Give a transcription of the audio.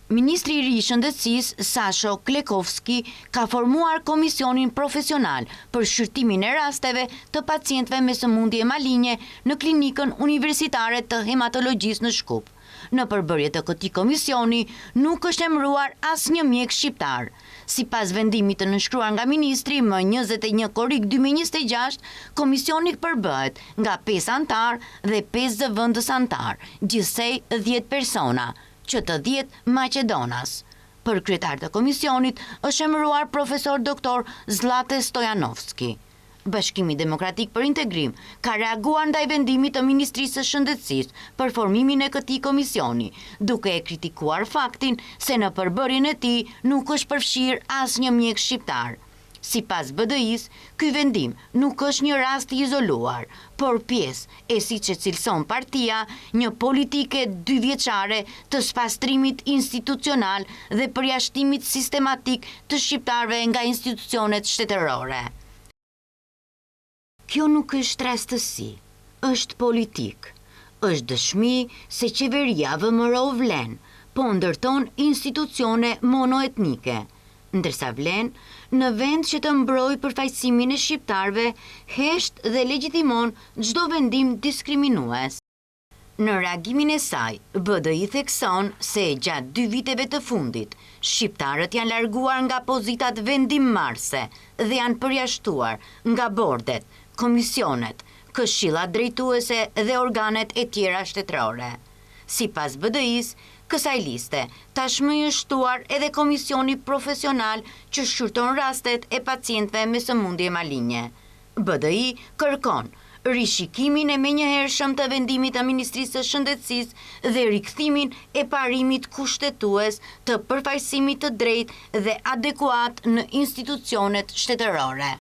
Ministri i ri i Shëndetësisë, Sasho Klekovski, ka formuar Komisionin Profesional për shqyrtimin e rasteve të pacientëve me sëmundje malinje në Klinikën Universitare të Hematologjisë në Shkup. Në përbërje të këtij komisioni nuk është emëruar asnjë mjek shqiptar. Sipas vendimit të nënshkruar nga ministri më 21 korrik 2026, komisioni përbëhet nga 5 anëtarë dhe 5 zëvendës anëtarë, gjithsej 10 persona, që të 10 maqedonas. Për kryetar të komisionit është emëruar profesor doktor Zlate Stojanovski. Bashkimi Demokratik për Integrim ka reaguar ndaj vendimit të Ministrisë së Shëndetësisë për formimin e këtij komisioni, duke e kritikuar faktin se në përbërjen e tij nuk është përfshirë asnjë mjek shqiptar. Sipas BDI-s, ky vendim nuk është një rast i izoluar, por pjesë e siç e cilëson partia, një politike dyvjeçare të spastrimit institucional dhe përjashtimit sistematik të shqiptarëve nga institucionet shtetërore. Kjo nuk është rastësi, është politikë. Është dëshmi se qeveria VMRO Vlen po ndërton institucione monoetnike, ndërsa Vlen, në vend që të mbrojë përfaqësimin e shqiptarëve, hesht dhe legjitimon çdo vendim diskriminues. Në reagimin e saj, BDI thekson se gjatë dy viteve të fundit, shqiptarët janë larguar nga pozitat vendimmarrëse dhe janë përjashtuar nga bordet, komisionet, këshillat drejtuese dhe organet e tjera shtetërore. Sipas BDI-s, kësaj liste tashmë i është shtuar edhe komisioni profesional që shqyrton rastet e pacientëve me sëmundje malinje. BDI kërkon rishikimin e menjëhershëm të vendimit të Ministrisë së Shëndetësisë dhe rikthimin e parimit kushtetues të përfaqësimit të drejtë dhe adekuat në institucionet shtetërore.